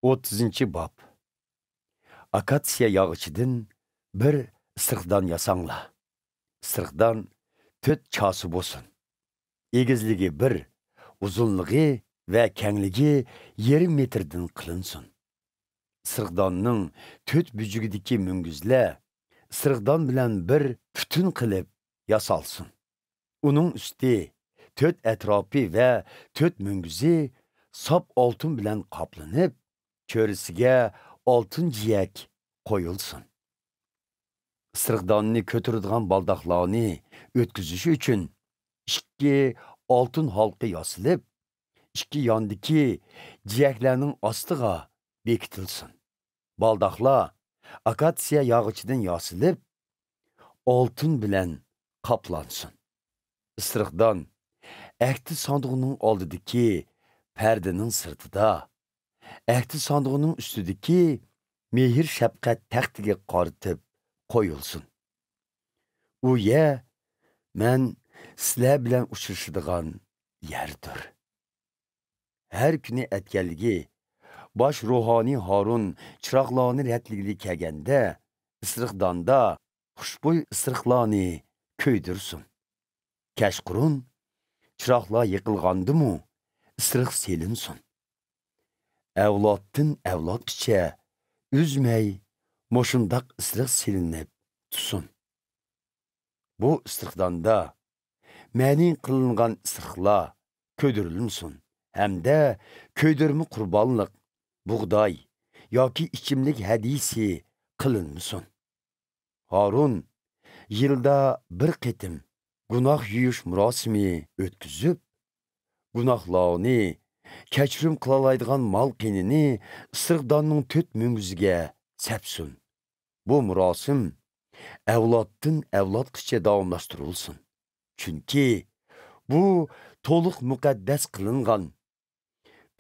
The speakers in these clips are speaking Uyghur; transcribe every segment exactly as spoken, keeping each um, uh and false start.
ئوتتۇزىنچى باب. ئاكاتسىيە ياغىچىدىن بىر ئىسرىقدان ياساڭلار. ئىسرىقدان تۆت چاسا بولسۇن. ئېگىزلىكى بىر، ئۇزۇنلۇقى ۋە كەڭلىكى يېرىم مېتىردىن قىلىنسۇن. ئىسرىقداننىڭ تۆت بۇرجىكىدىكى مۈڭگۈزلەر ئىسرىقدان بىلەن بىر پۈتۈن قىلىپ ياسالسۇن. ئۇنىڭ ئۈستى، تۆت ئەتراپى ۋە تۆت مۈڭگۈزى ساپ ئالتۇن بىلەن قاپلىنىپ، چۆرىسىگە ئالتۇن جىيەك قويۇلسۇن. ئىسرىقداننى كۆتۈرىدىغان بالداقلارنى ئۆتكۈزۈش ئۈچۈن ئىككى ئالتۇن ھالقا ياسىلىپ، ئىككى ياندىكى جىيەكلەرنىڭ ئاستىغا بېكىتىلسۇن. بالداقلار ئاكاتسىيە ياغىچىدىن ياسىلىپ، ئالتۇن بىلەن قاپلانسۇن. ئىسرىقدان ئەھدى ساندۇقىنىڭ ئالدىدىكى پەردىنىڭ سىرتىدا، ئەھدى ساندۇقىنىڭ ئۈستىدىكى مېھىر-شەپقەت تەختىگە قارىتىپ قويۇلسۇن. ئۇ يەر مەن سىلەر بىلەن ئۇچرىشىدىغان يەردۇر. ھەر كۈنى ئەتىگەنلىكى باش روھانىي ھارۇن چىراغلارنى رەتلىگىلى كەلگەندە، ئىسرىقداندا خۇشبۇي ئىسرىقلارنى كۆيدۈرسۇن. كەچقۇرۇن چىراغلار يېقىلغاندىمۇ ئىسرىق سېلىنسۇن. ئەۋلادتىن ئەۋلادقىچە ئۈزمەي مۇشۇنداق ئىسرىق سېلىنىپ تۇرسۇن. بۇ ئىسرىقداندا مەنى قىلىنغان ئىسرىقلار كۆيدۈرۈلمىسۇن ھەمدە كۆيدۈرمە قۇربانلىق، بۇغداي ياكى ئىچىملىك ھەدىيىسى قىلىنمىسۇن. ھارۇن يىلدا بىر قېتىم گۇناھ يۇيۇش مۇراسىمى ئۆتكۈزۈپ، گۇناھلارنى كەچۈرۈم قىلالايدىغان مال قېنىنى ئىسرىقداننىڭ تۆت مۈڭگۈزىگە سەپسۇن. بۇ مۇراسىم ئەۋلادتىن ئەۋلادقىچە داۋاملاشتۇرۇلسۇن. چۈنكى بۇ تولۇق مۇقەددەس قىلىنغان،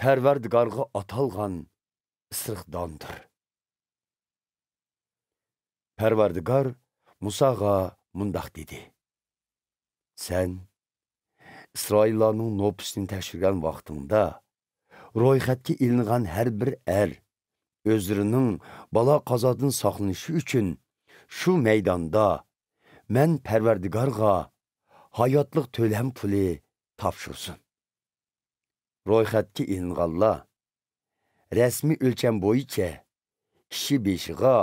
پەرۋەردىگارغا ئاتالغان ئىسرىقداندۇر. پەرۋەردىگار مۇساغا مۇنداق دېدى: سەن ئىسرائىللارنىڭ نوپۇسىنى تەكشۈرگەن ۋاقتىڭدا، رويخەتكە ئېلىنغان ھەر بىر ئەر ئۆزلىرىنىڭ بالا-قازادىن ساقلىنىشى ئۈچۈن شۇ مەيداندا مەن پەرۋەردىگارغا ھاياتلىق تۆلەم پۇلى تاپشۇرسۇن. رويخەتكە ئېلىنغانلار رەسمىي ئۆلچەم بويىچە كىشى بېشىغا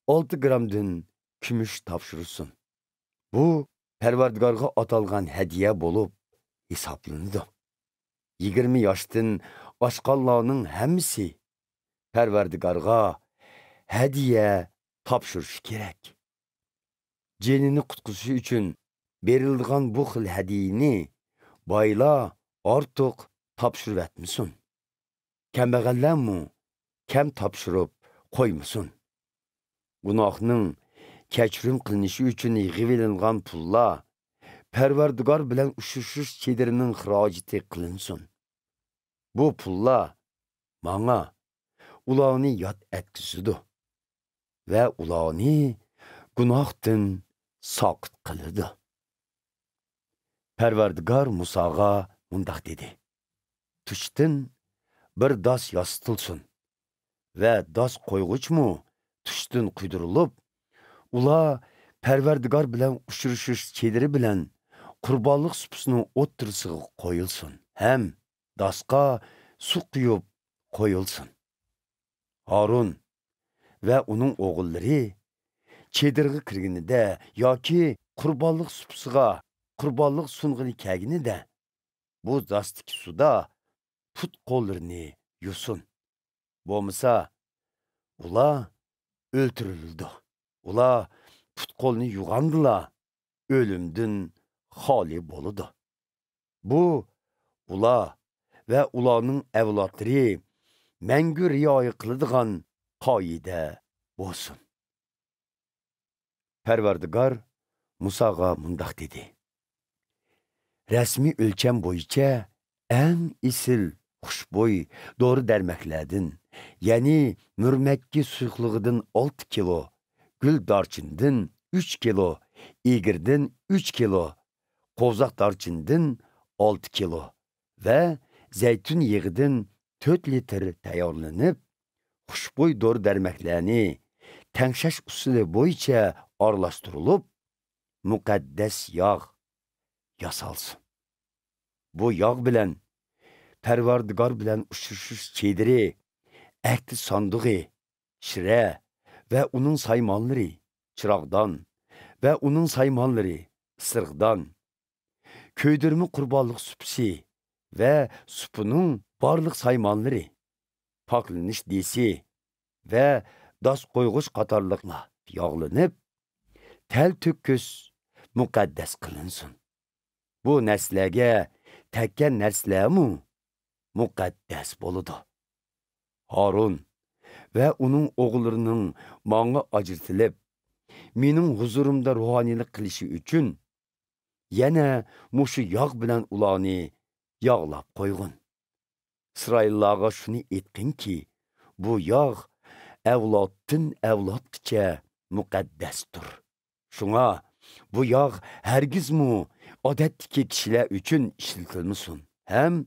ئالتە گرامدىن كۈمۈش تاپشۇرسۇن. بۇ پەرۋەردىگارغا ئاتالغان ھەدىيە بولۇپ ھېسابلىنىدۇ. يىگىرمە ياشتىن ئاشقانلارنىڭ ھەممىسى پەرۋەردىگارغا ھەدىيە تاپشۇرۇشى كېرەك. جېنىنى قۇتقۇزۇشى ئۈچۈن بېرىلىدىغان بۇ خىل ھەدىيىنى بايلار ئارتۇق تاپشۇرۇۋەتمىسۇن. كەمبەغەللەرمۇ كەم تاپشۇرۇپ قويمىسۇن. گۇناھنىڭ كەچۈرۈم قىلىنىشى ئۈچۈن يىغىۋېلىنغان پۇللار پەرۋەردىگار بىلەن ئۇچرىشىش چېدىرىنىڭ خىراجىتى قىلىنسۇن. بۇ پۇللار ماڭا، ئۇلارنى ياد ئەتكۈزىدۇ ۋە ئۇلارنى گۇناھتىن ساقىت قىلىدۇ. پەرۋەردىگار مۇساغا مۇنداق دېدى: تۇشتىن بىر داس ياسىتىلسۇن ۋە داس قويغۇچمۇ تۇشتىن قۇيدۇرۇلۇپ، ئۇلار پەرۋەردىگار بىلەن ئۇچرىشىش چېدىرى بىلەن قۇربانلىق سۇپىسىنىڭ ئوتتۇرىسىغا قويۇلسۇن ھەم داسقا سۇ قۇيۇپ قويۇلسۇن. ھارۇن ۋە ئۇنىڭ ئوغۇللىرى چېدىرغا كىرگىنىدە ياكى قۇربانلىق سۇپىسىغا قۇربانلىق سۇنغىلى كەلگىنىدە، بۇ داستىكى سۇدا پۇت-قوللىرىنى يۇسۇن. بولمىسا، ئۇلار ئۆلتۈرۈلىدۇ. ئۇلار پۇت-قولنى يۇغاندىلا، ئۆلۈمدىن خالىي بولىدۇ. بۇ ئۇلار ۋە ئۇلارنىڭ ئەۋلادلىرى مەڭگۈ رىئايە قىلىدىغان قائىدە بولسۇن. پەرۋەردىگار مۇساغا مۇنداق دېدى: رەسمىي ئۆلچەم بويىچە ئەڭ ئېسىل خۇشبۇي دورا-دەرمەكلەردىن، يەنى مۈرمەككە سۇيۇقلۇقىدىن ئالتە كىلو، گۈل دارچىنىدىن ئۈچ كىلو، ئېگىردىن ئۈچ كىلو، قوۋزاق دارچىنىدىن ئالتە كىلو ۋە زەيتۇن يېغىدىن تۆت لىتىر تەييارلىنىپ، خۇشبۇي دورا-دەرمەكلەرنى تەڭشەش ئۇسۇلى بويىچە ئارىلاشتۇرۇلۇپ، مۇقەددەس ياغ ياسالسۇن. بۇ ياغ بىلەن پەرۋەردىگار بىلەن ئۇچرىشىش چېدىرى، ئەھدى ساندۇقى، شىرە ۋە ئۇنىڭ سايمانلىرى، چىراغدان ۋە ئۇنىڭ سايمانلىرى، ئىسرىقدان، كۆيدۈرمە قۇربانلىق سۇپىسى ۋە سۇپىنىڭ بارلىق سايمانلىرى، پاكلىنىش دېسى ۋە داس قويغۇچ قاتارلىقلار ياغلىنىپ، تەلتۆكۈس مۇقەددەس قىلىنسۇن. بۇ نەرسىلەرگە تەگكەن نەرسىلەرمۇ مۇقەددەس بولىدۇ. ھارۇن ۋە ئۇنىڭ ئوغۇللىرىنىڭ ماڭا ئاجرىتىلىپ، مېنىڭ ھۇزۇرۇمدا روھانىيلىق قىلىشى ئۈچۈن، يەنە مۇشۇ ياغ بىلەن ئۇلارنى ياغلاپ قويغىن. ئىسرائىللارغا شۇنى ئېيتقىنكى، بۇ ياغ ئەۋلادتىن ئەۋلادقىچە مۇقەددەستۇر. شۇڭا بۇ ياغ ھەرگىزمۇ ئادەتتىكى كىشىلەر ئۈچۈن ئىشلىتىلمىسۇن ھەم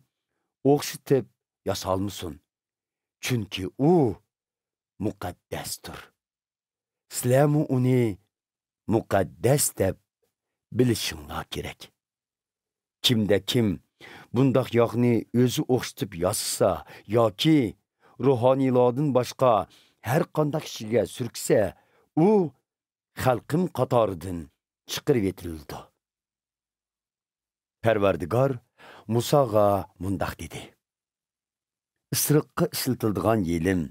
ئوخشىتىپ ياسالمىسۇن، چۈنكى ئۇ مۇقەددەستۇر. سىلەرمۇ ئۇنى مۇقەددەس دەپ بىلىشىڭلار كېرەك. كىمدە كىم بۇنداق ياغنى ئۆزى ئوخشىتىپ ياسىسا ياكى روھانىيلاردىن باشقا ھەر قانداق كىشىگە سۈركىسە، ئۇ خەلقىم قاتارىدىن چىقىرىۋېتىلىدۇ. پەرۋەردىگار مۇساغا مۇنداق دېدى: ئىسرىققا ئىشلىتىلىدىغان يېلىم،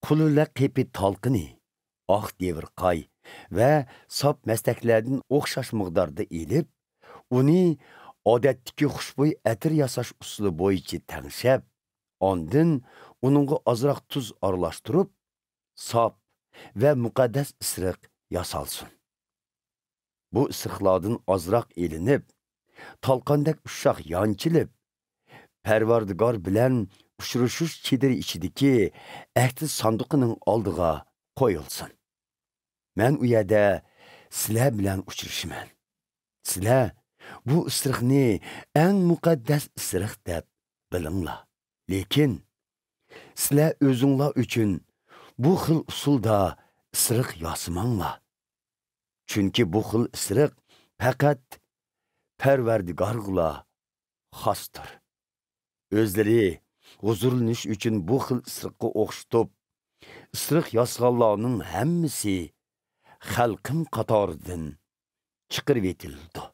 قۇلىلە قېپى تالقىنى، ئاق دېۋىرقاي ۋە ساپ مەستەكلەردىن ئوخشاش مىقداردا ئېلىپ، ئۇنى ئادەتتىكى خۇشبۇي ئەتىر ياساش ئۇسۇلى بويىچە تەڭشەپ، ئاندىن ئۇنىڭغا ئازراق تۇز ئارىلاشتۇرۇپ، ساپ ۋە مۇقەددەس ئىسرىق ياسالسۇن. بۇ ئىسرىقلاردىن ئازراق ئېلىنىپ، تالقاندەك ئۇششاق يانچىلىپ، پەرۋەردىگار بىلەن ئۇچرىشىش چېدىرى ئىچىدىكى ئەھدى ساندۇقىنىڭ ئالدىغا قويۇلسۇن. مەن ئۇ يەردە سىلەر بىلەن ئۇچرىشىمەن. سىلەر بۇ ئىسرىقنى ئەڭ مۇقەددەس ئىسرىق دەپ بىلىڭلار. لېكىن سىلەر ئۆزۈڭلار ئۈچۈن بۇ خىل ئۇسۇلدا ئىسرىق ياسىماڭلار. چۈنكى بۇ خىل ئىسرىق پەقەت پەرۋەردىگارغىلا خاستۇر. ئۆزلىرى ھۇزۇرلىنىش ئۈچۈن بۇ خىل ئىسرىققا ئوخشىتىپ ئىسرىق ياسىغانلارنىڭ ھەممىسى خەلقىم قاتارىدىن چىقىرىۋېتىلىدۇ.